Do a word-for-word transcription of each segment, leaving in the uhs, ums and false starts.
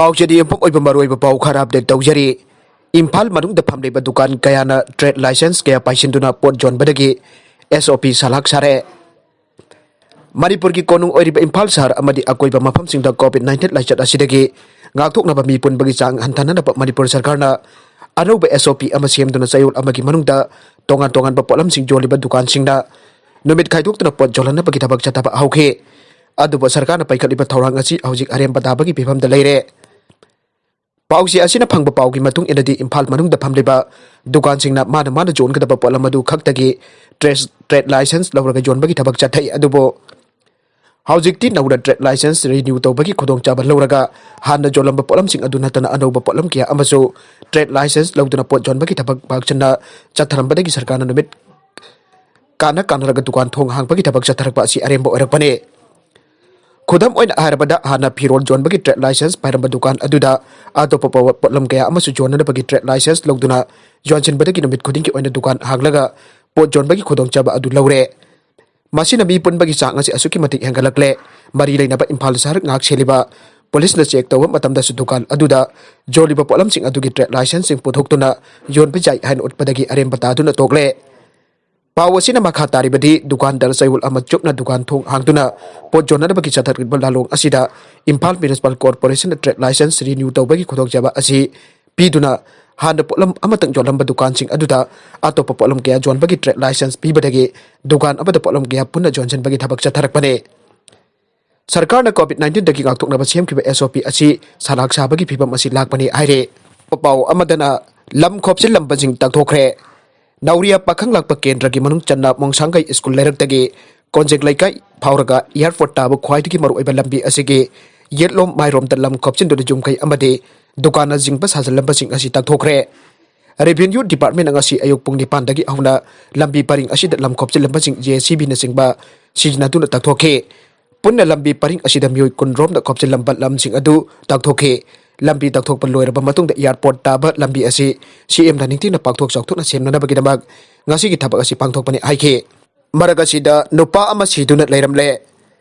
ꯄꯥꯎꯆꯦꯗꯤ ꯌꯨꯝꯐꯝ ꯑꯣꯏꯕ ꯃꯔꯨꯑꯣꯏꯕ ꯄꯥꯎ ꯈꯔ ꯑꯞꯗꯦꯠ ꯇꯧꯖꯔꯤ꯫ ꯏꯝꯐꯥꯜ ꯃꯅꯨꯡꯗ ꯐꯝꯂꯤꯕ ꯗꯨꯀꯥꯟ ꯀꯌꯥꯅ ꯇ꯭ꯔꯦꯗ ꯂꯥꯏꯁꯦꯟꯁ ꯀꯌꯥ ꯄꯥꯏꯁꯤꯟꯗꯨꯅ ꯄꯣꯠ ꯌꯣꯟꯕꯗꯒꯤ ꯑꯦꯁ ꯑꯣ ꯄꯤ ꯁꯂꯥꯛ ꯁꯥꯔꯦ꯫ ꯃꯅꯤꯄꯨꯔꯒꯤ ꯀꯣꯅꯨꯡ ꯑꯣꯏꯔꯤꯕ ꯏꯝꯐꯥꯜ ꯁꯍꯔ ꯑꯃꯗꯤ ꯑꯀꯣꯏꯕ ꯃꯐꯝꯁꯤꯡꯗ ꯀꯣꯚꯤꯗ ꯅꯥꯏꯟꯇꯤꯟ ꯂꯥꯏꯆꯠ ꯑꯁꯤꯗꯒꯤ ꯉꯥꯛꯊꯣꯛꯅꯕ ꯃꯤ ꯄꯨꯟꯕꯒꯤ ꯆꯥꯡ ꯍꯟꯊꯅꯅꯕ ꯃꯅꯤꯄꯨꯔ ꯁꯔꯀꯥꯔꯅ ꯑꯅꯧꯕ ꯑꯦꯁ ꯑꯣ ꯄꯤ ꯑꯃ ꯁꯦꯝꯗꯨꯅ ꯆꯌꯣꯜ ꯑꯃꯒꯤ ꯃꯅꯨꯡꯗ ꯇꯣꯉꯥꯟ ꯇꯣꯉꯥꯟꯕ ꯄꯣꯠꯂꯝꯁꯤꯡ ꯌꯣꯜꯂꯤꯕ ꯗꯨꯀꯥꯟꯁꯤꯡꯅ ꯅꯨꯃꯤꯠ ꯈꯥꯏꯗꯣꯛꯇꯨꯅ ꯄꯣꯠ ꯌꯣꯜꯍꯟꯅꯕꯒꯤ ꯊꯕꯛ ꯆꯠꯊꯕ ꯍꯧꯈꯤ꯫ ꯑꯗꯨꯕꯨ ꯁꯔꯀꯥꯔꯅ ꯄꯥꯏꯈꯠꯂꯤꯕ ꯊꯧꯔꯥꯡ ꯑꯁꯤ ꯍꯧꯖꯤꯛ ꯑꯔꯦꯝꯕ ꯇꯥꯕꯒꯤ ꯐꯤꯕꯝꯗ ꯂꯩꯔꯦ꯫ ꯄꯥꯎꯆꯦ ꯑꯁꯤꯅ ꯐꯪꯕ ꯄꯥꯎꯒꯤ ꯃꯇꯨꯡ ꯏꯟꯅꯗꯤ, ꯏꯝꯐꯥꯜ ꯃꯅꯨꯡꯗ ꯐꯝꯂꯤꯕ ꯗꯨꯀꯥꯟꯁꯤꯡꯅ ꯃꯥꯅ ꯃꯥꯅ ꯌꯣꯟꯒꯗꯕ ꯄꯣꯠꯂꯝ ꯑꯗꯨ ꯈꯛꯇꯒꯤ ꯇ꯭ꯔꯦꯁ-, ꯇ꯭ꯔꯦꯗ ꯂꯥꯏꯁꯦꯟꯁ ꯂꯧꯔꯒ ꯌꯣꯟꯕꯒꯤ ꯊꯕꯛ ꯆꯠꯊꯩ꯫ ꯑꯗꯨꯕꯨ ꯍꯧꯖꯤꯛꯇꯤ ꯅꯧꯅ ꯇ꯭ꯔꯦꯗ ꯂꯥꯏꯁꯦꯟꯁ ꯔꯤꯅ꯭ꯌꯨ ꯇꯧꯕꯒꯤ ꯈꯨꯗꯣꯡꯆꯥꯕ ꯂꯧꯔꯒ ꯍꯥꯟꯅ ꯌꯣꯜꯂꯝꯕ ꯄꯣꯠꯂꯝꯁꯤꯡ ꯑꯗꯨ ꯅꯠꯇꯅ ꯑꯅꯧꯕ ꯄꯣꯠꯂꯝ ꯀꯌꯥ ꯑꯃꯁꯨ ꯇ꯭ꯔꯦꯗ ꯂꯥꯏꯁꯦꯟꯁ ꯂꯧꯗꯨꯅ ꯄꯣꯠ ꯌꯣꯟꯕꯒꯤ ꯊꯕꯛ ꯄꯥꯛꯁꯟꯅ ꯆꯠꯊꯔꯝꯕꯗꯒꯤ ꯁꯔꯀꯥꯔꯅ ꯅꯨꯃꯤꯠ ꯀꯥꯟꯅ ꯀꯥꯟꯅꯔꯒ ꯗꯨꯀꯥꯟ ꯊꯣꯡ ꯍꯥꯡꯕꯒꯤ ꯊꯕꯛ ꯆꯠꯊꯔꯛꯄ ꯑꯁꯤ ꯑꯔꯦꯝꯕ ꯑꯣꯏꯔꯛꯄꯅꯤ꯫ ꯈꯨꯗꯝ ꯑꯣꯏꯅ ꯍꯥꯏꯔꯕꯗ, ꯍꯥꯟꯅ ꯐꯤꯔꯣꯜ ꯌꯣꯟꯕꯒꯤ ꯇ꯭ꯔꯦꯗ ꯂꯥꯏꯁꯦꯟꯁ ꯄꯥꯏꯔꯝꯕ ꯗꯨꯀꯥꯟ ꯑꯗꯨꯗ ꯑꯇꯣꯞꯄ ꯄꯣ-, ꯄꯣꯠꯂꯝ ꯀꯌꯥ ꯑꯃꯁꯨ ꯌꯣꯟꯅꯅꯕꯒꯤ ꯇ꯭ꯔꯦꯗ ꯂꯥꯏꯁꯦꯟꯁ ꯂꯧꯗꯨꯅ ꯌꯣꯟꯁꯤꯟꯕꯗꯒꯤ ꯅꯨꯃꯤꯠ ꯈꯨꯗꯤꯡꯒꯤ ꯑꯣꯏꯅ ꯗꯨꯀꯥꯟ ꯍꯥꯡꯂꯒ ꯄꯣꯠ ꯌꯣꯟꯕꯒꯤ ꯈꯨꯗꯣꯡꯆꯥꯕ ꯑꯗꯨ ꯂꯧꯔꯦ꯫ ꯃꯁꯤꯅ ꯃꯤ ꯄꯨꯟꯕꯒꯤ ꯆꯥꯡ ꯑꯁꯤ ꯑꯁꯨꯛꯀꯤ ꯃꯇꯤꯛ ꯍꯦꯟꯒꯠꯂꯛꯂꯦ꯫ ꯃꯔꯤ ꯂꯩꯅꯕ ꯏꯝꯐꯥꯜ ꯁꯍꯔ ꯉꯥꯛ ꯁꯦꯜꯂꯤꯕ ꯄꯨꯂꯤꯁꯅ ꯆꯦꯛ ꯇꯧꯕ ꯃꯇꯝꯗꯁꯨ ꯗꯨꯀꯥꯟ ꯑꯗꯨꯗ ꯌꯣꯜꯂꯤꯕ ꯄꯣꯠꯂꯝꯁꯤꯡ ꯑꯗꯨꯒꯤ ꯇ꯭ꯔꯦꯗ ꯂꯥꯏꯁꯦꯟꯁꯁꯤꯡ ꯄꯨꯊꯣꯛꯇꯨꯅ ꯌꯣꯟꯕ ꯌꯥꯏ ꯍꯥꯏꯅ ꯎꯠꯄꯗꯒꯤ ꯑꯔꯦꯝꯕ ꯇꯥꯗꯨꯅ ꯇꯣꯛꯂꯦ꯫ ꯄꯥꯎ ꯑꯁꯤꯅ ꯃꯈꯥ ꯇꯥꯔꯤꯕꯗꯤ, ꯗꯨꯀꯥꯟꯗꯥꯔ ꯆꯌꯣꯜ ꯑꯃ ꯆꯨꯞꯅ ꯗꯨꯀꯥꯟ ꯊꯣꯡ ꯍꯥꯡꯗꯨꯅ ꯄꯣꯠ ꯌꯣꯟꯅꯅꯕꯒꯤ ꯆꯠꯊꯔꯛꯂꯤꯕ ꯂꯥꯂꯣꯡ ꯑꯁꯤꯗ ꯏꯝꯐꯥꯜ ꯃ꯭ꯌꯨꯅꯤꯁꯤꯄꯥꯜ ꯀꯣꯔꯄꯣꯔꯦꯁꯟꯅ ꯇ꯭ꯔꯦꯗ ꯂꯥꯏꯁꯦꯟꯁ ꯔꯤꯅ꯭ꯌꯨ ꯇꯧꯕꯒꯤ ꯈꯨꯗꯣꯡꯆꯥꯕ ꯑꯁꯤ ꯄꯤꯗꯨꯅ ꯍꯥꯟꯅ ꯄꯣꯠꯂꯝ ꯑꯃꯇꯪ ꯌꯣꯜꯂꯝꯕ ꯗꯨꯀꯥꯟꯁꯤꯡ ꯑꯗꯨꯗ ꯑꯇꯣꯞꯄ ꯄꯣꯠꯂꯝ ꯀꯌꯥ ꯌꯣꯟꯕꯒꯤ ꯇ꯭ꯔꯦꯗ ꯂꯥꯏꯁꯦꯟꯁ ꯄꯤꯕꯗꯒꯤ ꯗꯨꯀꯥꯟ ꯑꯃꯗ ꯄꯣꯠꯂꯝ ꯀꯌꯥ ꯄꯨꯟꯅ ꯌꯣꯟꯁꯤꯟꯕꯒꯤ ꯊꯕꯛ ꯆꯠꯊꯔꯛꯄꯅꯤ꯫ ꯁꯔꯀꯥꯔꯅ ꯀꯣꯚꯤꯗ ꯅꯥꯏꯟꯇꯤꯟꯗꯒꯤ ꯉꯥꯛꯊꯣꯛꯅꯕ ꯁꯦꯝꯈꯤꯕ ꯑꯦꯁ ꯑꯣ ꯄꯤ ꯑꯁꯤ ꯁꯂꯥꯛ ꯁꯥꯕꯒꯤ ꯐꯤꯚꯝ ꯑꯁꯤ ꯂꯥꯛꯄꯅꯤ ꯍꯥꯏꯔꯦ꯫ ꯄꯥꯎ ꯑꯃꯗꯅ ꯂꯝ ꯈꯣꯞꯆꯤꯜꯂꯝꯕꯁꯤꯡ ꯇꯥꯛꯊꯣꯛꯈ꯭ꯔꯦ꯫ ꯅꯥꯎꯔꯤꯌꯥ ꯄꯥꯈꯪ ꯂꯥꯛꯄ ꯀꯦꯟꯗ꯭ꯔꯒꯤ ꯃꯅꯨꯡ ꯆꯟꯅ ꯃꯣꯡꯁꯥꯡꯒꯩ ꯁ꯭ꯀꯨꯜ ꯂꯩꯔꯛꯇꯒꯤ ꯀꯣꯟꯖꯦꯡ ꯂꯩꯀꯥꯏ ꯐꯥꯎꯔꯒ ꯑꯦꯌꯥꯔꯄꯣꯔꯠ ꯇꯥꯕ ꯈ꯭ꯋꯥꯏꯗꯒꯤ ꯃꯔꯨꯑꯣꯏꯕ ꯂꯝꯕꯤ ꯑꯁꯤꯒꯤ ꯌꯦꯠꯂꯣꯝ ꯃꯥꯏꯔꯣꯝꯗ ꯂꯝ ꯈꯣꯞꯆꯤꯟꯗꯨꯅ ꯌꯨꯝꯈꯩ ꯑꯃꯗꯤ ꯗꯨꯀꯥꯟꯅꯆꯤꯡꯕ ꯁꯥꯖꯤꯜꯂꯝꯕꯁꯤꯡ ꯑꯁꯤ ꯇꯥꯛꯊꯣꯛꯈ꯭ꯔꯦ꯫ ꯔꯦꯚꯤꯅ꯭ꯌꯨ ꯗꯤꯄꯥꯔꯠꯃꯦꯟꯅ ꯉꯁꯤ ꯑꯌꯨꯛ ꯄꯨꯡ ꯅꯤꯄꯥꯟꯗꯒꯤ ꯍꯧꯅ ꯂꯝꯕꯤ ꯄꯔꯤꯡ ꯑꯁꯤꯗ ꯂꯝ ꯈꯣꯞꯆꯤꯜꯂꯝꯕꯁꯤꯡ ꯖꯦ ꯁꯤ ꯕꯤꯅꯆꯤꯡꯕ ꯁꯤꯖꯤꯟꯅꯗꯨꯅ ꯇꯥꯛꯊꯣꯛꯈꯤ꯫ ꯄꯨꯟꯅ ꯂꯝꯕꯤ ꯄꯔꯤꯡ ꯑꯁꯤꯗ ꯃꯤꯑꯣꯏ ꯀꯨꯟ ꯔꯣꯝꯗ ꯈꯣꯞꯆꯤꯜꯂꯝꯕ ꯂꯝꯁꯤꯡ ꯑꯗꯨ ꯇꯥꯛꯊꯣꯛꯈꯤ꯫ ꯂꯝꯕꯤ ꯇꯥꯛꯊꯣꯛꯄ ꯂꯣꯏꯔꯕ ꯃꯇꯨꯡꯗ ꯑꯦꯌꯥꯔꯄꯣꯔꯠ ꯇꯥꯕ ꯂꯝꯕꯤ ꯑꯁꯤ ꯁꯤ ꯑꯦꯝꯅ ꯅꯤꯡꯊꯤꯅ ꯄꯥꯛꯊꯣꯛ ꯆꯥꯎꯊꯣꯛꯅ ꯁꯦꯝꯅꯅꯕꯒꯤꯗꯃꯛ ꯉꯁꯤꯒꯤ ꯊꯕꯛ ꯑꯁꯤ ꯄꯥꯡꯊꯣꯛꯄꯅꯤ ꯍꯥꯏꯈꯤ꯫ ꯃꯔꯛ ꯑꯁꯤꯗ ꯅꯨꯄꯥ ꯑꯃ ꯁꯤꯗꯨꯅ ꯂꯩꯔꯝꯂꯦ꯫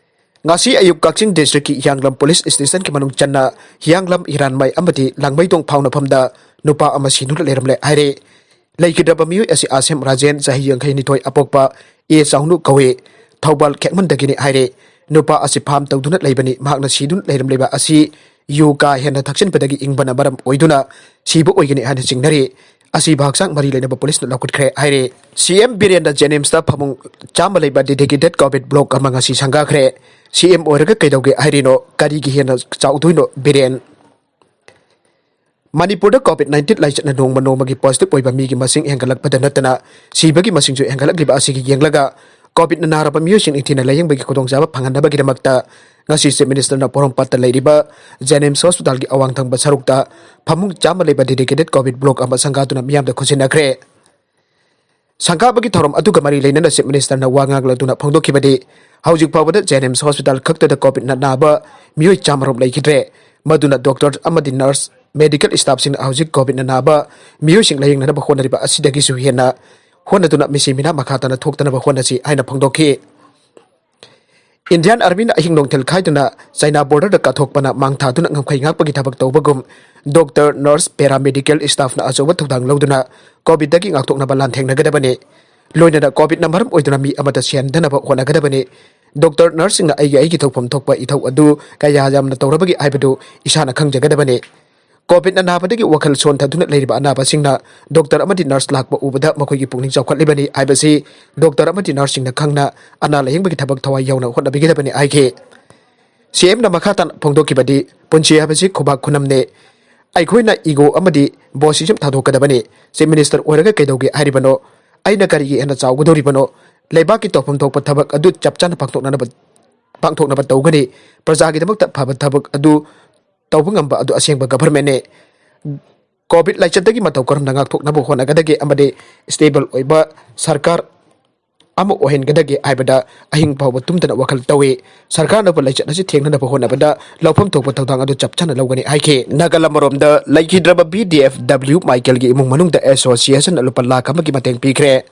ꯉꯁꯤ ꯑꯌꯨꯛ ꯀꯛꯆꯤꯡ ꯗꯤꯁꯇ꯭ꯔꯤꯛꯀꯤ ꯍꯤꯌꯥꯡꯂꯝ ꯄꯨꯂꯤꯁ ꯁ꯭ꯇꯦꯁꯟꯒꯤ ꯃꯅꯨꯡ ꯆꯟꯅ ꯍꯤꯌꯥꯡꯂꯝ ꯏꯔꯥꯟꯃꯩ ꯑꯃꯗꯤ ꯂꯥꯡꯃꯩꯗꯣꯡ ꯐꯥꯎꯅꯐꯝꯗ ꯅꯨꯄꯥ ꯑꯃ ꯁꯤꯗꯨꯅ ꯂꯩꯔꯝꯂꯦ ꯍꯥꯏꯔꯦ꯫ ꯂꯩꯈꯤꯗ꯭ꯔꯕ ꯃꯤꯑꯣꯏ ꯑꯁꯤ ꯑꯥꯁꯦꯝ ꯔꯥꯖꯦꯟ, ꯆꯍꯤ ꯌꯥꯡꯈꯩ ꯅꯤꯊꯣꯏ ꯑꯄꯣꯛꯄ, ꯑꯦ ꯆꯥꯎꯅꯨ ꯀꯧꯏ꯫ ꯊꯧꯕꯥꯜ ꯈꯦꯛꯃꯟꯗꯒꯤꯅꯤ ꯍꯥꯏꯔꯦ꯫ ꯅꯨꯄꯥ ꯑꯁꯤ ꯐꯥꯝ ꯇꯧꯗꯨꯅ ꯂꯩꯕꯅꯤ꯫ ꯃꯍꯥꯛꯅ ꯁꯤꯗꯨꯅ ꯂꯩꯔꯝꯂꯤꯕ ꯑꯁꯤ ꯌꯨ ꯀꯥ ꯍꯦꯟꯅ ꯊꯛꯆꯤꯟꯕꯗꯒꯤ ꯏꯪꯕꯅ ꯃꯔꯝ ꯑꯣꯏꯗꯨꯅ ꯁꯤꯕ ꯑꯣꯏꯒꯅꯤ ꯍꯥꯏꯅ ꯆꯤꯡꯅꯔꯤ꯫ ꯑꯁꯤꯕ ꯍꯛꯆꯥꯡ ꯃꯔꯤ ꯂꯩꯅꯕ ꯄꯨꯂꯤꯁꯅ ꯂꯧꯈꯠꯈ꯭ꯔꯦ ꯍꯥꯏꯔꯦ꯫ ꯁꯤ ꯑꯦꯝ ꯕꯤꯔꯦꯟꯗ ꯖꯦꯅꯤꯝꯁꯇ ꯐꯃꯨꯡ ꯆꯥꯝꯃ ꯂꯩꯕ dedicated COVID block ꯑꯃ ꯉꯁꯤ ꯁꯪꯒꯥꯈ꯭ꯔꯦ꯫ ꯁꯤ ꯑꯦꯝ ꯑꯣꯏꯔꯒ ꯀꯩꯗꯧꯒꯦ ꯍꯥꯏꯔꯤꯅꯣ? ꯀꯔꯤꯒꯤ ꯍꯦꯟꯅ ꯆꯥꯎꯗꯣꯏꯅꯣ ꯕꯤꯔꯦꯟ? ꯃꯅꯤꯄꯨꯔꯗ COVID nineteen ꯂꯥꯏꯆꯠꯅ ꯅꯣꯡꯃ ꯅꯣꯡꯃꯒꯤ positive ꯑꯣꯏꯕ ꯃꯤꯒꯤ ꯃꯁꯤꯡ ꯍꯦꯟꯒꯠꯂꯛꯄꯗ ꯅꯠꯇꯅ ꯁꯤꯕꯒꯤ ꯃꯁꯤꯡꯁꯨ ꯍꯦꯟꯒꯠꯂꯛꯂꯤꯕ ꯑꯁꯤꯒꯤ ꯌꯦꯡꯂꯒ, COVIDꯅ ꯅꯥꯔꯕ ꯃꯤꯑꯣꯏꯁꯤꯡ ꯅꯤꯡꯊꯤꯅ ꯂꯥꯌꯦꯡꯕꯒꯤ ꯈꯨꯗꯣꯡꯆꯥꯕ ꯐꯪꯍꯟꯅꯕꯒꯤꯗꯃꯛꯇ ꯉꯁꯤ Chief Ministerꯅ ꯄꯣꯔꯣꯝꯄꯥꯠꯇ ꯂꯩꯔꯤꯕ JNIMS Hospitalꯒꯤ ꯑꯋꯥꯡ ꯊꯪꯕ ꯁꯔꯨꯛꯇ ꯐꯃꯨꯡ ꯆꯥꯝꯃ ꯂꯩꯕ dedicated COVID block ꯑꯃ ꯁꯪꯒꯥꯗꯨꯅ ꯃꯤꯌꯥꯝꯗ ꯈꯨꯠꯁꯤꯟꯅꯈ꯭ꯔꯦ꯫ ꯁꯪꯒꯥꯕꯒꯤ ꯊꯧꯔꯝ ꯑꯗꯨꯒ ꯃꯔꯤ ꯂꯩꯅꯅ Chief Ministerꯅ ꯋꯥ ꯉꯥꯡꯂꯗꯨꯅ ꯐꯣꯡꯗꯣꯛꯈꯤꯕꯗꯤ, ꯍꯧꯖꯤꯛ ꯐꯥꯎꯕꯗ JNIMS Hospital ꯈꯛꯇꯗ COVIDꯅ ꯅꯥꯕ ꯃꯤꯑꯣꯏ ꯆꯥꯝꯃꯔꯣꯝ ꯂꯩꯈꯤꯗ꯭ꯔꯦ꯫ ꯃꯗꯨꯅ doctor ꯑꯃꯗꯤ nurse, medical staffꯁꯤꯡꯅ ꯍꯧꯖꯤꯛ COVIDꯅ ꯅꯥꯕ ꯃꯤꯑꯣꯏꯁꯤꯡ ꯂꯥꯌꯦꯡꯅꯅꯕ ꯍꯣꯠꯅꯔꯤꯕ ꯑꯁꯤꯗꯒꯤꯁꯨ ꯍꯦꯟꯅ ꯍꯣꯠꯅꯗꯨꯅ ꯃꯤꯁꯤ ꯃꯤꯅꯥ ꯃꯈꯥ ꯇꯥꯅ ꯊꯣꯛꯇꯅꯕ ꯍꯣꯠꯅꯁꯤ ꯍꯥꯏꯅ ꯐꯣꯡꯗꯣꯛꯈꯤ꯫ Indian Armyꯅ ꯑꯍꯤꯡ ꯅꯣꯡꯊꯤꯜ ꯈꯥꯏꯗꯨꯅ China borderꯗ ꯀꯥꯊꯣꯛꯄꯅ ꯃꯥꯡ ꯊꯥꯗꯨꯅ ꯉꯝꯈꯩ ꯉꯥꯛꯄꯒꯤ ꯊꯕꯛ ꯇꯧꯕꯒꯨꯝ, doctor, nurse, paramedical staffꯅ ꯑꯆꯧꯕ ꯊꯧꯗꯥꯡ ꯂꯧꯗꯨꯅ COVIDꯗꯒꯤ ꯉꯥꯛꯊꯣꯛꯅꯕ ꯂꯥꯟꯊꯦꯡꯅꯒꯗꯕꯅꯤ꯫ ꯂꯣꯏꯅꯅ COVIDꯅ ꯃꯔꯝ ꯑꯣꯏꯗꯨꯅ ꯃꯤ ꯑꯃꯠꯇ ꯁꯤꯍꯟꯗꯅꯕ ꯍꯣꯠꯅꯒꯗꯕꯅꯤ꯫ Doctor, nurseꯁꯤꯡꯅ ꯑꯩꯒꯤ ꯑꯩꯒꯤ ꯇꯧꯐꯝ ꯊꯣꯛꯄ ꯏꯊꯧ ꯑꯗꯨ ꯀꯌꯥ ꯌꯥꯝꯅ ꯇꯧꯔꯕꯒꯦ ꯍꯥꯏꯕꯗꯨ ꯏꯁꯥꯅ ꯈꯪꯖꯒꯗꯕꯅꯤ꯫ COVIDꯅ ꯅꯥꯕꯗꯒꯤ ꯋꯥꯈꯜ ꯁꯣꯟꯊꯗꯨꯅ ꯂꯩꯔꯤꯕ ꯑꯅꯥꯕꯁꯤꯡꯅ doctor ꯑꯃꯗꯤ nurse ꯂꯥꯛꯄ ꯎꯕꯗ ꯃꯈꯣꯏꯒꯤ ꯄꯨꯛꯅꯤꯡ ꯆꯥꯎꯈꯠꯂꯤꯕꯅꯤ ꯍꯥꯏꯕꯁꯤ doctor ꯑꯃꯗꯤ nurseꯁꯤꯡꯅ ꯈꯪꯅ ꯑꯅꯥ ꯂꯥꯌꯦꯡꯕꯒꯤ ꯊꯕꯛ ꯊꯋꯥꯏ ꯌꯥꯎꯅ ꯍꯣꯠꯅꯕꯤꯒꯗꯕꯅꯤ ꯍꯥꯏꯈꯤ꯫ CMꯅ ꯃꯈꯥ ꯇꯥꯅ ꯐꯣꯡꯗꯣꯛꯈꯤꯕꯗꯤ, ꯄꯨꯟꯁꯤ ꯍꯥꯏꯕꯁꯤ ꯈꯨꯕꯥꯛ ꯈꯨꯅꯝꯅꯤ꯫ ꯑꯩꯈꯣꯏꯅ ego ꯑꯃꯗꯤ bossism ꯊꯥꯗꯣꯛꯀꯗꯕꯅꯤ꯫ Chief Minister ꯑꯣꯏꯔꯒ ꯀꯩꯗꯧꯒꯦ ꯍꯥꯏꯔꯤꯕꯅꯣ? ꯑꯩꯅ ꯀꯔꯤꯒꯤ ꯍꯦꯟꯅ ꯆꯥꯎꯒꯗꯧꯔꯤꯕꯅꯣ? ꯂꯩꯕꯥꯛꯀꯤ ꯇꯧꯐꯝ ꯊꯣꯛꯄ ꯊꯕꯛ ꯑꯗꯨ ꯆꯞ ꯆꯥꯅ ꯄꯥꯡꯊꯣꯛꯅꯅꯕ, ꯄꯥꯡꯊꯣꯛꯅꯕ ꯇꯧꯒꯅꯤ꯫ ꯄ꯭ꯔꯖꯥꯒꯤꯗꯃꯛꯇ ꯐꯕ ꯊꯕꯛ ꯑꯗꯨ ꯇꯧꯕ ꯉꯝꯕ ꯑꯗꯨ ꯑꯁꯦꯡꯕ governmentꯅꯤ꯫ COVID ꯂꯥꯏꯆꯠꯇꯒꯤ ꯃꯇꯧ ꯀꯔꯝꯅ ꯉꯥꯛꯊꯣꯛꯅꯕ ꯍꯣꯠꯅꯒꯗꯒꯦ ꯑꯃꯗꯤ stable ꯑꯣꯏꯕ ꯁꯔꯀꯥꯔ ꯑꯃ ꯑꯣꯏꯍꯟꯒꯗꯒꯦ ꯍꯥꯏꯕꯗ ꯑꯍꯤꯡ ꯐꯥꯎꯕ ꯇꯨꯝꯗꯅ ꯋꯥꯈꯜ ꯇꯧꯏ꯫ ꯁꯔꯀꯥꯔꯅꯕꯨ ꯂꯥꯏꯆꯠ ꯑꯁꯤ ꯊꯦꯡꯅꯅꯕ ꯍꯣꯠꯅꯕꯗ ꯂꯧꯐꯝ ꯊꯣꯛꯄ ꯊꯧꯗꯥꯡ ꯑꯗꯨ ꯆꯞ ꯆꯥꯅ ꯂꯧꯒꯅꯤ ꯍꯥꯏꯈꯤ꯫ ꯅꯥꯒꯥꯂꯝ ꯑꯃꯔꯣꯝꯗ, ꯂꯩꯈꯤꯗ꯭ꯔꯕ BDFW ꯃꯥꯏꯀꯦꯜꯒꯤ ꯏꯃꯨꯡ ꯃꯅꯨꯡꯗ associationꯅ ꯂꯨꯄꯥ ꯂꯥꯈ ꯑꯃꯒꯤ ꯃꯇꯦꯡ ꯄꯤꯈ꯭ꯔꯦ꯫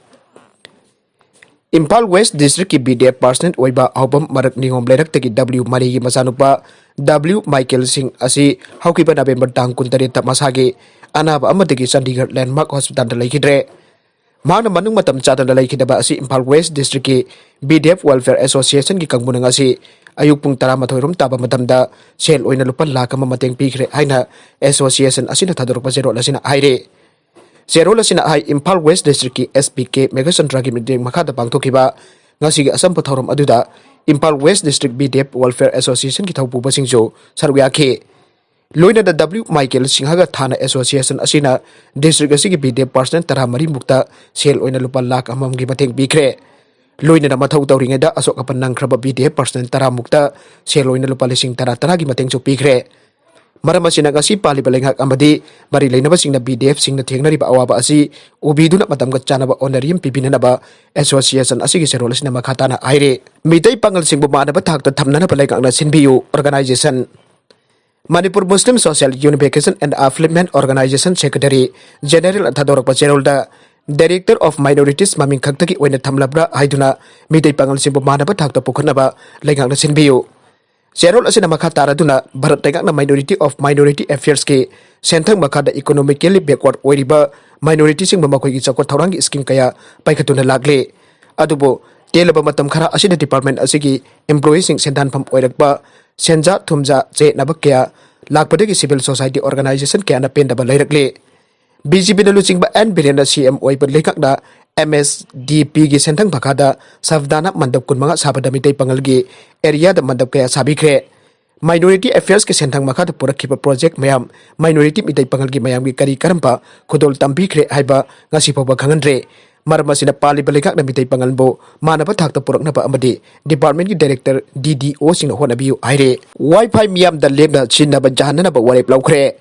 ꯏꯝꯐꯥꯜ ꯋꯦꯁ ꯗꯤꯁꯇ꯭ꯔꯤꯛꯀꯤ ꯕꯤ ꯗꯤ ꯑꯦꯐ ꯄꯥꯔꯁꯅꯦꯟ ꯑꯣꯏꯕ ꯑꯍꯧꯕꯝ ꯃꯔꯛ ꯅꯤꯉꯣꯝ ꯂꯩꯔꯛꯇꯒꯤ ꯗꯕ꯭ꯂꯤꯎ ꯃꯔꯤꯒꯤ ꯃꯆꯥꯅꯨꯄꯥ ꯗꯕ꯭ꯂꯤꯎ ꯃꯥꯏꯀꯦꯜ ꯁꯤꯡ ꯑꯁꯤ ꯍꯧꯈꯤꯕ ꯅꯕꯦꯝꯕꯔ ꯇꯥꯡ ꯀꯨꯟꯇꯔꯦꯠꯇ ꯃꯁꯥꯒꯤ ꯑꯅꯥꯕ ꯑꯃꯗꯒꯤ ꯆꯥꯟꯗꯤꯒꯔ ꯂꯦꯟꯃꯥꯔꯛ ꯍꯣꯁꯄꯤꯇꯥꯜꯗ ꯂꯩꯈꯤꯗ꯭ꯔꯦ꯫ ꯃꯍꯥꯛꯅ ꯃꯅꯨꯡ ꯃꯇꯝ ꯆꯥꯗꯅ ꯂꯩꯈꯤꯗꯕ ꯑꯁꯤ ꯏꯝꯐꯥꯜ ꯋꯦꯁ ꯗꯤꯁꯇ꯭ꯔꯤꯛꯀꯤ ꯕꯤ ꯗꯤ ꯑꯦꯐ ꯋꯦꯜꯐꯤꯌꯔ ꯑꯦꯁꯣꯁꯤꯌꯦꯁꯟꯒꯤ ꯀꯥꯡꯕꯨꯅ ꯉꯁꯤ ꯑꯌꯨꯛ ꯄꯨꯡ ꯇꯔꯥꯃꯥꯊꯣꯏ ꯔꯣꯝ ꯇꯥꯕ ꯃꯇꯝꯗ ꯁꯦꯜ ꯑꯣꯏꯅ ꯂꯨꯄꯥ ꯂꯥꯈ ꯑꯃ ꯃꯇꯦꯡ ꯄꯤꯈ꯭ꯔꯦ ꯍꯥꯏꯅ ꯑꯦꯁꯣꯁꯤꯌꯦꯁꯟ ꯑꯁꯤꯅ ꯊꯥꯗꯣꯔꯛꯄ ꯆꯦꯔꯣꯜ ꯑꯁꯤꯅ ꯍꯥꯏꯔꯤ꯫ ꯆꯦꯔꯣꯜ ꯑꯁꯤꯅ ꯍꯥꯏ, ꯏꯝꯐꯥꯜ ꯋꯦꯁ ꯗꯤꯁꯇ꯭ꯔꯤꯛꯀꯤ ꯑꯦꯁ ꯄꯤ ꯀꯦ ꯃꯦꯘꯆꯟꯗ꯭ꯔꯒꯤ ꯃꯤꯠꯌꯦꯡ ꯃꯈꯥꯗ ꯄꯥꯡꯊꯣꯛꯈꯤꯕ ꯉꯁꯤꯒꯤ ꯑꯆꯝꯕ ꯊꯧꯔꯝ ꯑꯗꯨꯗ Imphal west district B D F welfare ꯑꯦꯁꯣꯁꯤꯌꯦꯁꯟꯒꯤ ꯊꯧꯄꯨꯕꯁꯤꯡꯁꯨ ꯁꯔꯨꯛ ꯌꯥꯈꯤ꯫ ꯂꯣꯏꯅꯅ ꯗꯕ꯭ꯂꯤꯎ ꯃꯥꯏꯀꯦꯜ ꯁꯤꯡꯍꯒ ꯊꯥꯅ ꯑꯦꯁꯣꯁꯤꯌꯦꯁꯟ ꯑꯁꯤꯅ ꯗꯤꯁꯇ꯭ꯔꯤꯛ ꯑꯁꯤꯒꯤ ꯕꯤ ꯗꯤ ꯑꯦꯐ ꯄꯥꯔꯁꯅꯦꯜ ꯇꯔꯥꯃꯔꯤ ꯃꯨꯛꯇ ꯁꯦꯜ ꯑꯣꯏꯅ ꯂꯨꯄꯥ ꯂꯥꯈ ꯑꯃꯒꯤ ꯃꯇꯦꯡ ꯄꯤꯈ꯭ꯔꯦ꯫ ꯂꯣꯏꯅꯅ ꯃꯊꯧ ꯇꯧꯔꯤꯉꯩꯗ ꯑꯁꯣꯛ ꯑꯄꯟ ꯅꯪꯈ꯭ꯔꯕ ꯕꯤ ꯗꯤ ꯑꯦꯐ ꯄꯥꯔꯁꯅꯦꯜ ꯇꯔꯥ ꯃꯨꯛꯇ ꯁꯦꯜ ꯑꯣꯏꯅ ꯂꯨꯄꯥ ꯂꯤꯁꯤꯡ ꯇꯔꯥ ꯇꯔꯥꯒꯤ ꯃꯇꯦꯡꯁꯨ ꯄꯤꯈ꯭ꯔꯦ꯫ ꯃꯔꯝ ꯑꯁꯤꯅ ꯉꯁꯤ ꯄꯥꯜꯂꯤꯕ ꯂꯩꯉꯥꯛ ꯑꯃꯗꯤ ꯃꯔꯤ ꯂꯩꯅꯕꯁꯤꯡꯅ ꯕꯤ ꯗꯤ ꯑꯦꯐꯁꯤꯡꯅ ꯊꯦꯡꯅꯔꯤꯕ ꯑꯋꯥꯕ ꯑꯁꯤ ꯎꯕꯤꯗꯨꯅ ꯃꯇꯝꯒ ꯆꯥꯟꯅꯕ ꯑꯣꯅꯔꯤꯌꯝ ꯄꯤꯕꯤꯅꯅꯕ ꯑꯦꯁꯣꯁꯤꯌꯦꯁꯟ ꯑꯁꯤꯒꯤ ꯆꯦꯔꯣꯜ ꯑꯁꯤꯅ ꯃꯈꯥ ꯇꯥꯅ ꯍꯥꯏꯔꯤ꯫ ꯃꯤꯇꯩ ꯄꯥꯉꯜꯁꯤꯡꯕꯨ ꯃꯥꯟꯅꯕ ꯊꯥꯛꯇ ꯊꯝꯅꯅꯕ ꯂꯩꯉꯥꯛꯅ ꯁꯤꯟꯕꯤꯌꯨ꯫ Organisation. Manipur Muslim social unification and upliftment organisation secretary ꯖꯦꯅꯦꯔꯦꯜꯅ ꯊꯥꯗꯣꯔꯛꯄ ꯆꯦꯔꯣꯜꯗ Director of Minorities ꯃꯃꯤꯡ ꯈꯛꯇꯒꯤ ꯑꯣꯏꯅ ꯊꯝꯂꯕ꯭ꯔꯥ ꯍꯥꯏꯗꯨꯅ ꯃꯤꯇꯩ ꯄꯥꯉꯜꯁꯤꯡꯕꯨ ꯃꯥꯟꯅꯕ ꯊꯥꯛꯇ ꯄꯨꯈꯠꯅꯕ ꯂꯩꯉꯥꯛꯅ ꯁꯤꯟꯕꯤꯌꯨ꯫ ꯆꯦꯔꯣꯜ ꯑꯁꯤꯅ ꯃꯈꯥ ꯇꯥꯔꯗꯨꯅ ꯚꯥꯔꯠ ꯂꯩꯉꯥꯛꯅ Minority of Minority Affairs ꯀꯤ ꯁꯦꯟꯊꯪ ꯃꯈꯥꯗ economically backward ꯑꯣꯏꯔꯤꯕ ꯃꯥꯏꯅꯣꯔꯤꯇꯤꯁꯤꯡꯕꯨ ꯃꯈꯣꯏꯒꯤ ꯆꯥꯎꯈꯠ ꯊꯧꯔꯥꯡꯒꯤ ꯁ꯭ꯀꯤꯝ ꯀꯌꯥ ꯄꯥꯏꯈꯠꯇꯨꯅ ꯂꯥꯛꯂꯤ꯫ ꯑꯗꯨꯕꯨ ꯇꯦꯜꯂꯕ ꯃꯇꯝ ꯈꯔ ꯑꯁꯤꯗ ꯗꯤꯄꯥꯔꯠꯃꯦꯟ ꯑꯁꯤꯒꯤ ꯏꯝꯄ꯭ꯂꯣꯌꯤꯁꯤꯡ ꯁꯦꯟꯗꯥꯟꯐꯝ ꯑꯣꯏꯔꯛꯄ ꯁꯦꯟꯖꯥ ꯊꯨꯝꯖꯥ ꯆꯌꯦꯠꯅꯕ ꯀꯌꯥ ꯂꯥꯛꯄꯗꯒꯤ ꯁꯤꯚꯤꯜ ꯁꯣꯁꯥꯏꯇꯤ ꯑꯣꯔꯒꯅꯥꯏꯖꯦꯁꯟ ꯀꯌꯥꯅ ꯄꯦꯟꯗꯕ ꯂꯩꯔꯛꯂꯤ꯫ ꯕꯤ ꯖꯦ ꯄꯤꯅ ꯂꯨꯆꯤꯡꯕ ꯑꯦꯟ ꯕꯤꯔꯦꯟꯅ ꯁꯤ ꯑꯦꯝ ꯑꯣꯏꯕ ꯂꯩꯉꯥꯛꯅ ꯑꯦꯝ ꯑꯦꯁ ꯗꯤ ꯄꯤꯒꯤ ꯁꯦꯟꯊꯪ ꯃꯈꯥꯗ ꯁꯕꯗꯥꯅ ꯃꯟꯗꯞ ꯀꯨꯟꯃꯉꯥ ꯁꯥꯕꯗ ꯃꯤꯇꯩ ꯄꯥꯉꯜꯒꯤ ꯑꯦꯔꯤꯌꯥꯗ ꯃꯟꯗꯞ ꯀꯌꯥ ꯁꯥꯕꯤꯈ꯭ꯔꯦ꯫ ꯃꯥꯏꯅꯣꯔꯤꯇꯤ ꯑꯦꯐꯤꯌꯔꯁꯀꯤ ꯁꯦꯟꯊꯪ ꯃꯈꯥꯗ ꯄꯨꯔꯛꯈꯤꯕ ꯄ꯭ꯔꯣꯖꯦꯛ ꯃꯌꯥꯝ ꯃꯥꯏꯅꯣꯔꯤꯇꯤ ꯃꯤꯇꯩ ꯄꯥꯉꯜꯒꯤ ꯃꯌꯥꯝꯒꯤ ꯀꯔꯤ ꯀꯔꯝꯕ ꯈꯨꯗꯣꯜ ꯇꯝꯕꯤꯈ꯭ꯔꯦ ꯍꯥꯏꯕ ꯉꯁꯤ ꯐꯥꯎꯕ ꯈꯪꯍꯟꯗ꯭ꯔꯦ꯫ ꯃꯔꯝ ꯑꯁꯤꯅ ꯄꯥꯜꯂꯤꯕ ꯂꯩꯉꯥꯛꯅ ꯃꯤꯇꯩ ꯄꯥꯉꯜꯕꯨ ꯃꯥꯟꯅꯕ ꯊꯥꯛꯇ ꯄꯨꯔꯛꯅꯕ ꯑꯃꯗꯤ ꯗꯤꯄꯥꯔꯠꯃꯦꯟꯒꯤ ꯗꯥꯏꯔꯦꯛꯇꯔ, ꯗꯤ ꯗꯤ ꯑꯣꯁꯤꯡꯅ ꯍꯣꯠꯅꯕꯤꯌꯨ ꯍꯥꯏꯔꯦ꯫ ꯋꯥꯏ ꯐꯥꯏ ꯃꯤꯌꯥꯝꯗ ꯂꯦꯝꯅ ꯁꯤꯖꯤꯟꯅꯕ ꯌꯥꯍꯟꯅꯅꯕ ꯋꯥꯔꯦꯞ ꯂꯧꯈ꯭ꯔꯦ꯫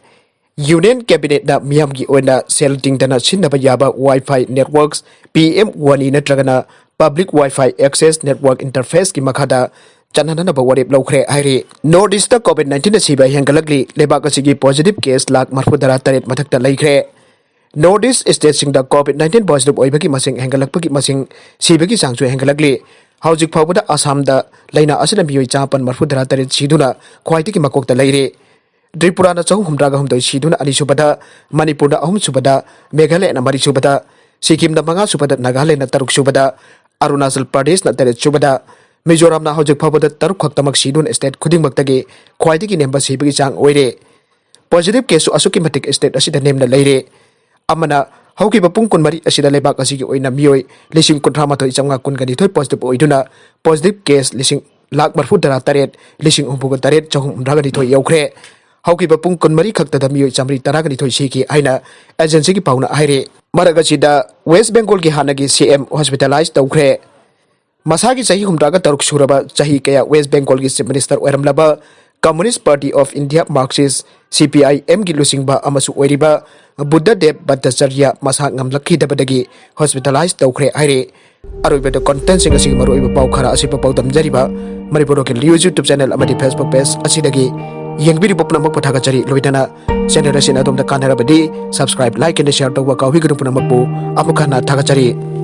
ꯌꯨꯅꯤꯌꯟ ꯀꯦꯕꯤꯅꯦꯠꯅ ꯃꯤꯌꯥꯝꯒꯤ ꯑꯣꯏꯅ ꯁꯦꯜ ꯇꯤꯡꯗꯅ ꯁꯤꯖꯤꯟꯅꯕ ꯌꯥꯕ ꯋꯥꯏ ꯐꯥꯏ ꯅꯦꯠꯋꯥꯔꯛꯁ, ꯄꯤ ꯑꯦꯝ ꯋꯥꯅꯤ ꯅꯠꯇ꯭ꯔꯒꯅ ꯄꯕ꯭ꯂꯤꯛ ꯋꯥꯏ ꯐꯥꯏ ꯑꯦꯛꯁꯦꯁ ꯅꯦꯠꯋꯥꯔꯛ ꯏꯟꯇꯔꯐꯦꯁꯀꯤ ꯃꯈꯥꯗ ꯆꯠꯅꯅꯕ ꯋꯥꯔꯦꯞ ꯂꯧꯈ꯭ꯔꯦ ꯍꯥꯏꯔꯤ꯫ ꯅꯣꯔꯠ ꯏꯁꯇ ꯀꯣꯚꯤꯗ ꯅꯥꯏꯟꯇꯤꯟ ꯑꯁꯤꯕ ꯍꯦꯟꯒꯠꯂꯛꯂꯤ꯫ ꯂꯩꯕꯥꯛ ꯑꯁꯤꯒꯤ ꯄꯣꯖꯤꯇꯤꯚ ꯀꯦꯁ ꯂꯥꯈ ꯃꯔꯤꯐꯨꯇꯔꯥ ꯇꯔꯦꯠ ꯃꯊꯛꯇ ꯂꯩꯈ꯭ꯔꯦ꯫ North East stateꯁꯤꯡꯗ COVID nineteen positive ꯑꯣꯏꯕꯒꯤ ꯃꯁꯤꯡ ꯍꯦꯟꯒꯠꯂꯛꯄꯒꯤ ꯃꯁꯤꯡ ꯁꯤꯕꯒꯤ ꯆꯥꯡꯁꯨ ꯍꯦꯟꯒꯠꯂꯛꯂꯤ꯫ ꯍꯧꯖꯤꯛ ꯐꯥꯎꯕꯗ ꯑꯁꯥꯝꯗ ꯂꯥꯏꯅꯥ ꯑꯁꯤꯅ ꯃꯤꯑꯣꯏ ꯆꯥꯃꯥꯄꯟ ꯃꯔꯤꯐꯨ ꯇꯔꯥ ꯇꯔꯦꯠ ꯁꯤꯗꯨꯅ ꯈ꯭ꯋꯥꯏꯗꯒꯤ ꯃꯀꯣꯛꯇ ꯂꯩꯔꯦ꯫ ꯇ꯭ꯔꯤꯄꯨꯔꯥꯅ ꯆꯍꯨꯝ ꯍꯨꯝꯗ꯭ꯔꯥꯒ ꯍꯨꯝꯗꯣꯏ ꯁꯤꯗꯨꯅ ꯑꯅꯤꯁꯨꯕꯗ, ꯃꯅꯤꯄꯨꯔꯅ ꯑꯍꯨꯝꯁꯨꯕꯗ, ꯃꯦꯘꯥꯂꯌꯅ ꯃꯔꯤꯁꯨꯕꯗ, ꯁꯤꯛꯀꯤꯝꯅ ꯃꯉꯥꯁꯨꯕꯗ, ꯅꯥꯒꯥꯂꯦꯟꯗꯅ ꯇꯔꯨꯛꯁꯨꯕꯗ, ꯑꯔꯨꯅꯥꯆꯜ ꯄ꯭ꯔꯗꯦꯁꯅ ꯇꯔꯦꯠꯁꯨꯕꯗ, ꯃꯤꯖꯣꯔꯥꯝꯅ ꯍꯧꯖꯤꯛ ꯐꯥꯎꯕꯗ ꯇꯔꯨꯛ ꯈꯛꯇꯃꯛ ꯁꯤꯗꯨꯅ state ꯈꯨꯗꯤꯡꯃꯛꯇꯒꯤ ꯈ꯭ꯋꯥꯏꯗꯒꯤ ꯅꯦꯝꯕ ꯁꯤꯕꯒꯤ ꯆꯥꯡ ꯑꯣꯏꯔꯦ꯫ Positive caseꯁꯨ ꯑꯁꯨꯛꯀꯤ ꯃꯇꯤꯛ state ꯑꯁꯤꯗ ꯅꯦꯝꯅ ꯂꯩꯔꯦ꯫ ꯑꯃꯅ, ꯍꯧꯈꯤꯕ ꯄꯨꯡ ꯀꯨꯟꯃꯔꯤ ꯑꯁꯤꯗ ꯂꯩꯕꯥꯛ ꯑꯁꯤꯒꯤ ꯑꯣꯏꯅ ꯃꯤꯑꯣꯏ ꯂꯤꯁꯤꯡ ꯀꯨꯟꯊ꯭ꯔꯥ ꯃꯥꯊꯣꯏ ꯆꯥꯝꯃꯉꯥ ꯀꯨꯟꯒ ꯅꯤꯊꯣꯏ positive ꯑꯣꯏꯗꯨꯅ, positive case ꯂꯤꯁꯤꯡ ꯂꯥꯈ ꯃꯔꯤꯐꯨ ꯇꯔꯥ ꯇꯔꯦꯠ ꯂꯤꯁꯤꯡ ꯍꯨꯝꯐꯨꯒ ꯇꯔꯦꯠ ꯆꯍꯨꯝ ꯍꯨꯝꯗ꯭ꯔꯥꯒ ꯅꯤꯊꯣꯏ ꯌꯧꯈ꯭ꯔꯦ꯫ ꯍꯧꯈꯤꯕ ꯄꯨꯡ ꯀꯨꯟꯃꯔꯤ ꯈꯛꯇꯗ ꯃꯤꯑꯣꯏ ꯆꯥꯃꯔꯤ ꯇꯔꯥꯒ ꯅꯤꯊꯣꯏ ꯁꯤꯈꯤ ꯍꯥꯏꯅ agencyꯒꯤ ꯄꯥꯎꯅ ꯍꯥꯏꯔꯤ꯫ ꯃꯔꯛ ꯑꯁꯤꯗ West Bengalꯒꯤ ꯍꯥꯟꯅꯒꯤ CM hospitalize ꯇꯧꯈ꯭ꯔꯦ꯫ ꯃꯁꯥꯒꯤ ꯆꯍꯤ ꯍꯨꯝꯗ꯭ꯔꯥꯒ ꯇꯔꯨꯛ ꯁꯨꯔꯕ, ꯆꯍꯤ ꯀꯌꯥ West Bengalꯒꯤ Chief Minister ꯑꯣꯏꯔꯝꯂꯕ, Communist Party of India Marxist, CPIMꯒꯤ ꯂꯨꯆꯤꯡꯕ ꯑꯃꯁꯨ ꯑꯣꯏꯔꯤꯕ ꯕꯨꯗ꯭ꯙꯗꯦꯕ ꯚꯠꯇꯥꯆꯥꯔꯌ ꯃꯁꯥ ꯉꯝꯂꯛꯈꯤꯗꯕꯗꯒꯤ hospitalize ꯇꯧꯈ꯭ꯔꯦ ꯍꯥꯏꯔꯤ꯫ ꯑꯔꯣꯏꯕꯗ contentꯁꯤꯡ ꯑꯁꯤꯒꯤ ꯃꯔꯨꯑꯣꯏꯕ ꯄꯥꯎ ꯈꯔ ꯑꯁꯤꯕꯨ ꯄꯥꯎꯗꯝꯖꯔꯤꯕ Manipur local news YouTube channel ꯑꯃꯗꯤ Facebook page ꯑꯁꯤꯗꯒꯤ ꯌꯦꯡꯕꯤꯔꯤꯕ ꯄꯨꯝꯅꯃꯛꯄꯨ ꯊꯥꯒꯠꯆꯔꯤ꯫ ꯂꯣꯏꯅꯅ channel ꯑꯁꯤꯅ ꯑꯗꯣꯝꯗ ꯀꯥꯟꯅꯔꯕꯗꯤ subscribe, like ꯑꯃꯗꯤ share ꯇꯧꯕ ꯀꯥꯎꯕꯤꯒꯅꯨ꯫ ꯄꯨꯝꯅꯃꯛꯄꯨ ꯑꯃꯨꯛ ꯍꯟꯅ ꯊꯥꯒꯠꯆꯔꯤ꯫